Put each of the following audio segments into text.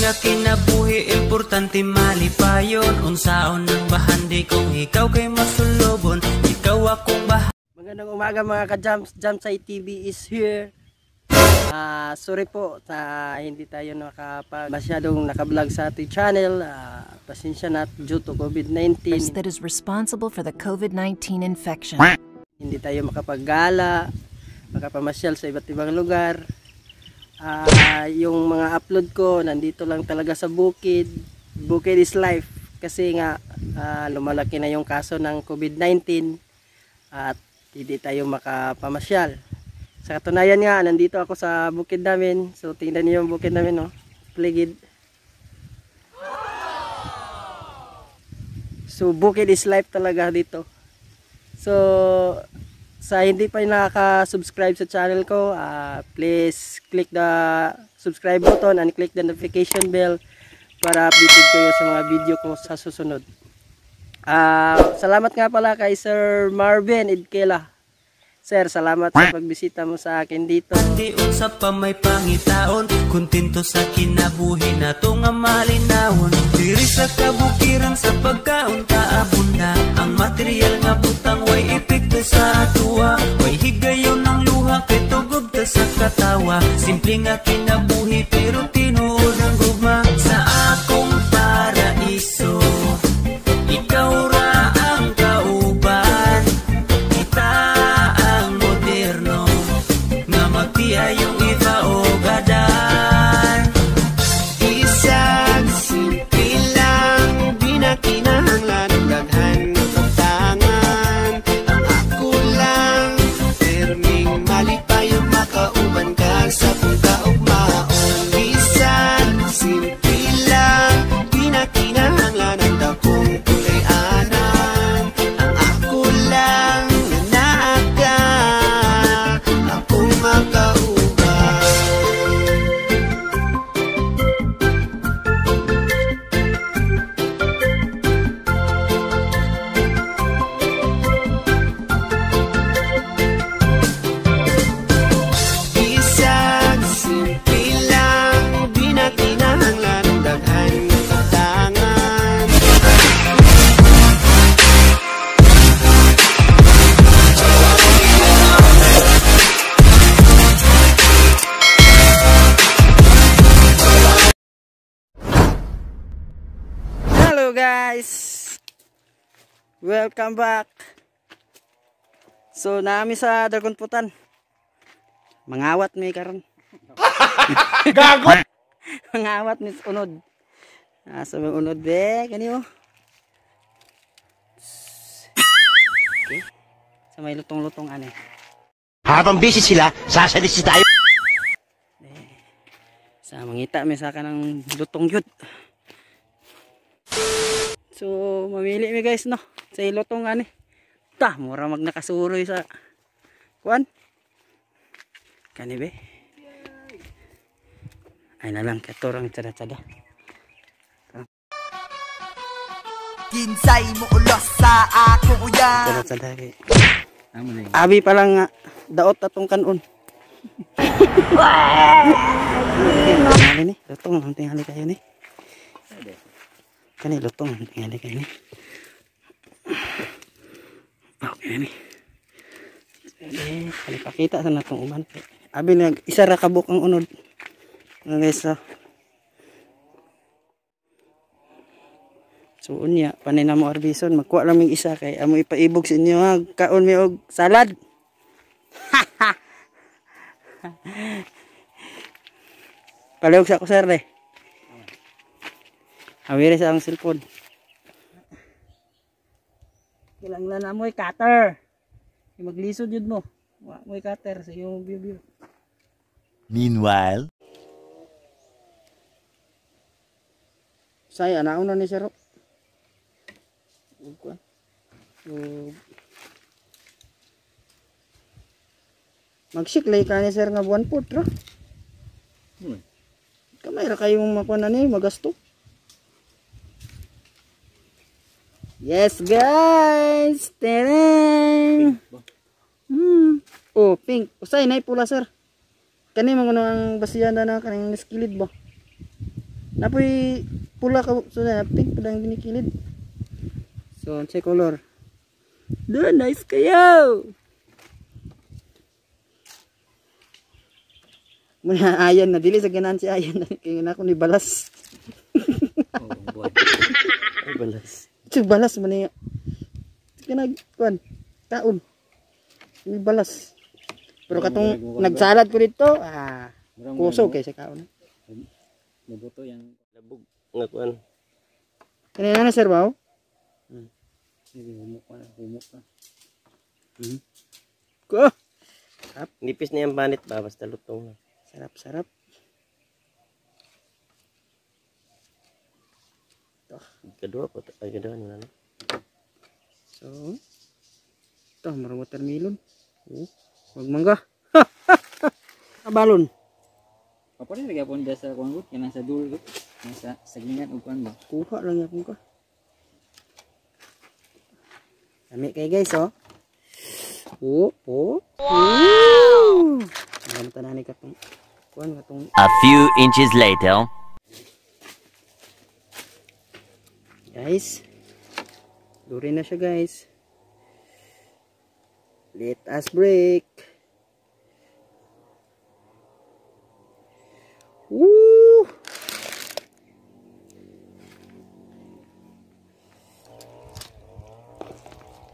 nga kinabuhi, importante malipayon. Unsaon ang bahandi kung ikaw kay masulobon? Ikaw akong bahandi. Magandang umaga, mga ka-jumps. Jumpside TV is here. Sorry po sa hindi tayo nakapag masyadong naka-vlog sa ating channel. Pasensya na due to COVID-19. That is responsible for the COVID-19 infection. Hindi tayo makapaggala, makapamasyal sa iba't ibang lugar. Yung mga upload ko nandito lang talaga sa bukid. Bukid is life kasi nga lumalaki na yung kaso ng COVID-19 at hindi tayo makapamasyal. Sa katunayan nga, nandito ako sa bukid namin. So tingnan niyo yung bukid namin, no? Paligid. So bukid is life talaga dito. So sa hindi pa nakaka-subscribe sa channel ko, please click the subscribe button and click the notification bell para updated kayo sa mga video ko sa susunod. Salamat nga pala kay Sir Marvin Idkela. Sir, salamat sa pagbisita mo sa akin dito. Di unsa pa may pangitaon, kontento sa kinabuhi nato nga malinawon. Diri sa kabukiran sa pagkaon taabunda, ang material nga butang way epekto sa atuwa. Way higayon ang luha kay tugob ta sa katawa. Simple nga kinabuhi pero tinuod ang gugma. Sa akong paraiso, ikaw ra ang kauban. Kita ang moderno nga magtiayong iba o gadan. Isag simple lang, di na kinahanglan og daghan nga kabtangan. Ang ako lang, perming malipayong makauban ka sa akong kaugmaon. Isag simple lang, di na kinahanglan ang dakong kulay-anan. Ang ako lang, nga naa ka, akong makauban. Bisag simple lang, di na kinahanglan og daghan nga kabtangan. Hello guys! Welcome back! So naami sa Dagunputan. Mangawat mi karon. Gago! Mangawat mi sa unod. Sa mga unod be, kani oh. Okay. Sa may lutong-lutong ani. Habang busy sila, sasalisi tayo. Sa mangita mi sa kanang lutong yun. So mamili mi guys, no, sa lutong ani. Ta, mura mag nakasuroy sa kuan. Kani be. Ay na lang katurang tsada-tsada. Kinsay mo ulos sa akong uya. Tsada-tsada kay. Abi pa lang nga daot atong kanon. Tingali ni, lutong ang tingali kayo ni. Kani lutong ang tingali kayo ni. Okay ni. Pwede, pakita sa natong uban. Abi nag isa ra ka buok ang unod. Mga guys, so. So unya panay na mo arbison, magkuha lang mig isa kay amo ipaibog sa inyo ha. Kaon mi og salad. Palihog sa ako sir de. Awiri sa akong cellphone. Kailangan na mo'y cutter. Maglisod yun mo. Wa mo'y cutter sa iyong view. Meanwhile, Say anaon na ni sir. Magsiklay ka ni sir nga 1/4 ra. Kamay ra kayo mong makuha na ni magasto. Yes guys, tereng. Oh, pink. Usay nay pula sir. Kani man kuno ang basihan na kaning skilid ba. Napoy pula ka so na pink pa lang ginikilid. So unsay color? Do nice kayo. Muna ayan na dili sa ganahan si ayan kay na ako ni balas. Oh, buwan. Ay, balas. Ito balas man niya. Kanag kuan kaon. Ni balas. Pero katong nagsalad ko dito, kusog kay sa kaon. Mabuto yang Labog nga kuan. Kanina na sir ba? Humok ka, humok ka. Ko. Sarap. Nipis na yung banit ba basta lutong na. Sarap, sarap. Ito. Kadua po, ay kadua na no. So, ito, marang watermelon. Oh, wag mangga. Balon. Apa ni lagi pon sa kuan gud, kanang sa dul gud, sa saglingan ug kuan ba. Kuha lang yapon ka. Dami kay guys, oh. Oh, oh. Wow! Ang tanan ni katong kuan katong. A few inches later. Guys, duri na siya guys. Let us break. Woo!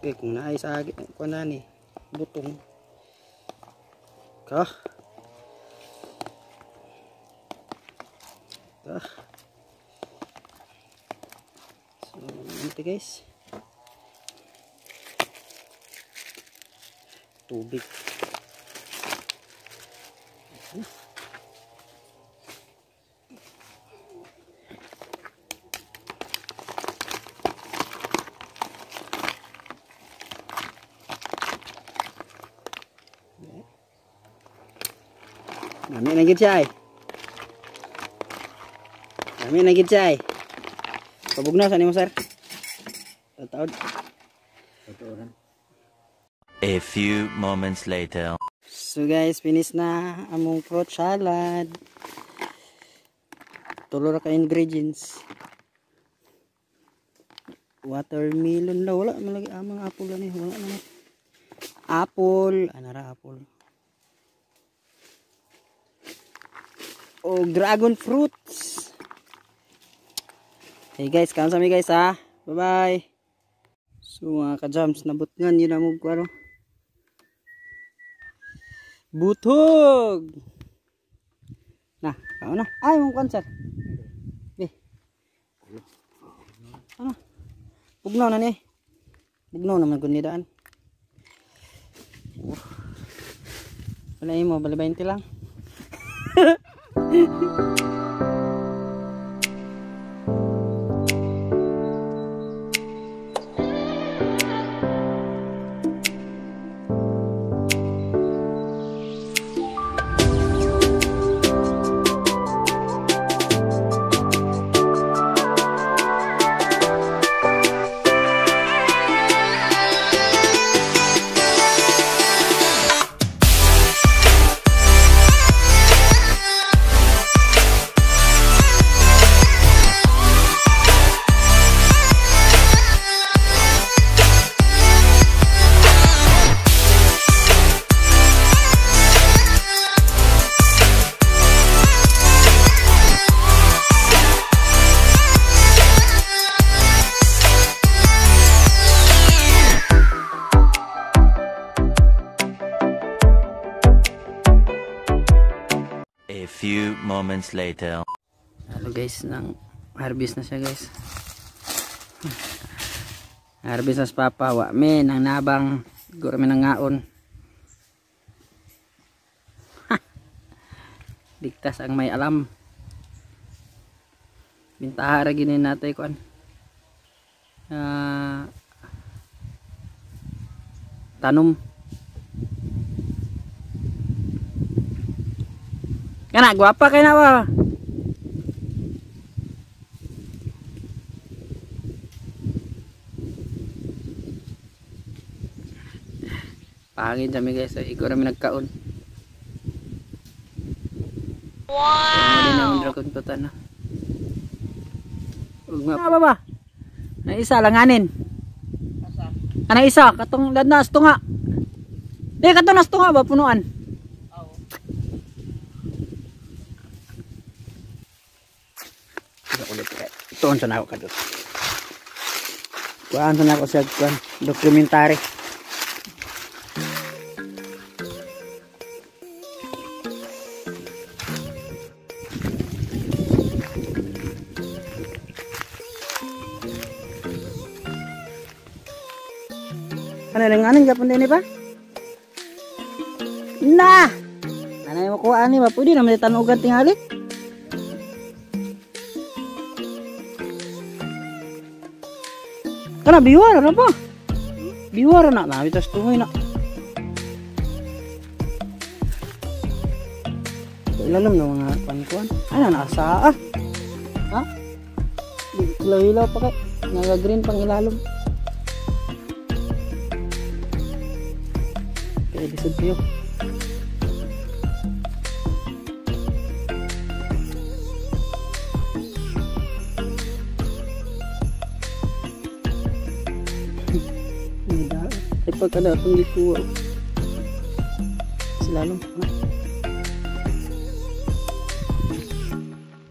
Okay, kung naay sa kuan na ni butong. Ka. Ka. So, ito guys. Tubig. Nami na gid siya ay. Nami na gid siya ay. Pabugnaw sa nimo sir. Taod. A few moments later. So guys, finish na among fruit salad. Tulo ra ka ingredients. Watermelon na wala man lagi amang apple ani, wala na. Apple, anara apple. O dragon fruits. Hey guys, kaon sa mi guys ha. Bye bye. So mga ka-jams, nabutngan yun amog ano. Butog. Na, kaon na. Ay, mong kwan sir. Be. Ano? Bugnaw na ni. Bugnaw naman gud ni daan. Wala imo, bali 20 lang. A few moments later. Hello guys, nang harvest na siya guys. Harvest na sa papa, wa me nang nabang guro me nang ngaon. Ligtas ang may alam. Bintaha ra gini natay kuan. Tanom. Kana gwapa kay na ba? Pangin kami guys, igo ra mi nagkaon. Wow. Hindi na dragon fruit na. Ugma. Ano ba? Ang isa langanin. Anang isa katong nas tunga. Di katong nas tunga ba punuan? Oo. Tuon sa nako kadto. Kuan sa nako sa kuan dokumentary. Ano langanin gapon din ba? Na! Anay mo kuha ani ba? Pwede naman tanugan tingali. Kana biwara na pa. Biwara na na bitas tungoy na. Ilalam na mga pankuan. Ano na asa ah? Ha? Hilaw-hilaw pa kay. Naga-green pang ilalom. Kaya lisod kayo. Ay pagka datong gikuha. Silalom.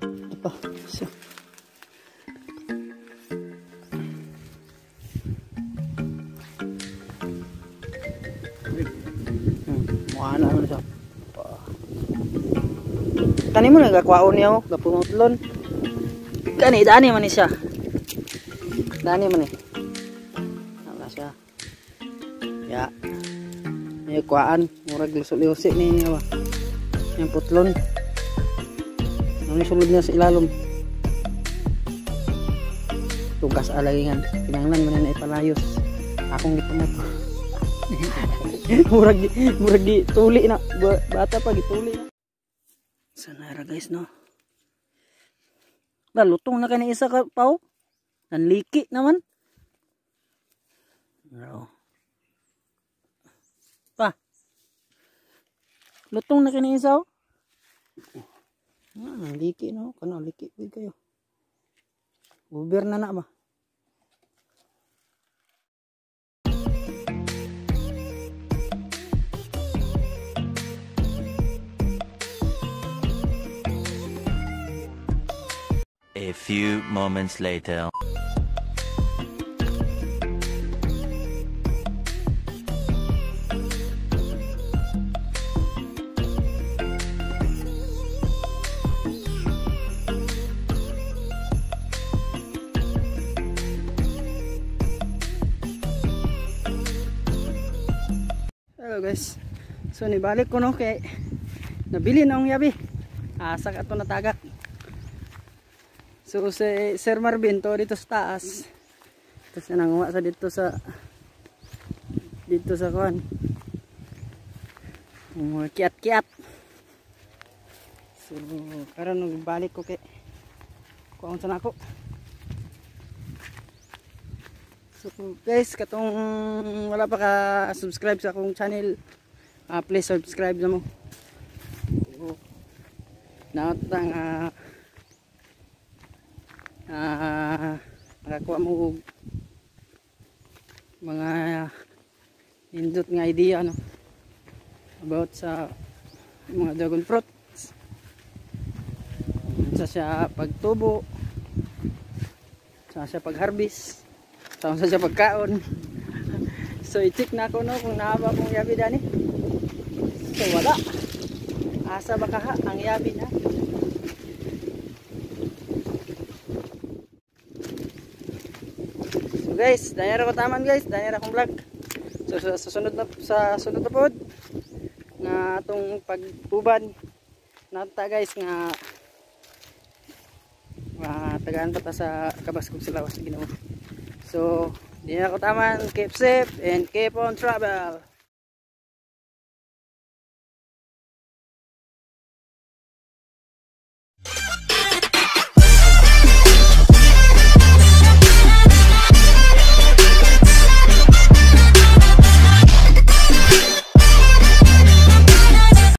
Ito pa. So. Mukha na naman siya. Kani mo nagakwaon niya oh, gapunutlon. Kani dani man ni siya. Dani man ni. Wala siya. Ya. May kuan, murag lusok-lusok ni niya ba. Yung putlon. Ang sulod niya sa ilalom. Tugas alagingan. Kinahanglan man na ipalayos. Akong gitumot. Murag tuli na bata pa gituli na. Sanara guys no. Ba lutong na kani isa ka pao. Nanliki naman. No. Pa. Lutong na kani isa oh. Ah, nanliki no. Kano liki pud kayo. Uber na na ba. A few moments later. Hello guys. So nibalik ko no kay nabili na ang yabi. Asa ka to natagak. So si Sir Marvin to dito sa taas. Tapos nanguha sa dito sa kuan. Kiat-kiat. So karon nagbalik ko kay kuan sa nako. So guys, katong wala pa ka subscribe sa akong channel, please subscribe na mo. So, naotang makakuha mo og mga nindot nga idea no about sa mga dragon fruits, sa siya pagtubo, sa siya pagharvest, sa siya pagkaon. So i-check na ako no kung naa ba akong yabi dani. So wala, asa ba kaha ang yabi na. So guys, dahil ako taman guys, dahil akong vlog. So sa sunod na pod nga atong pag-uban nata guys nga tagaan pa ta sa Kabaskog sa Lawas sa Ginoo. So di na ako taman, keep safe and keep on travel.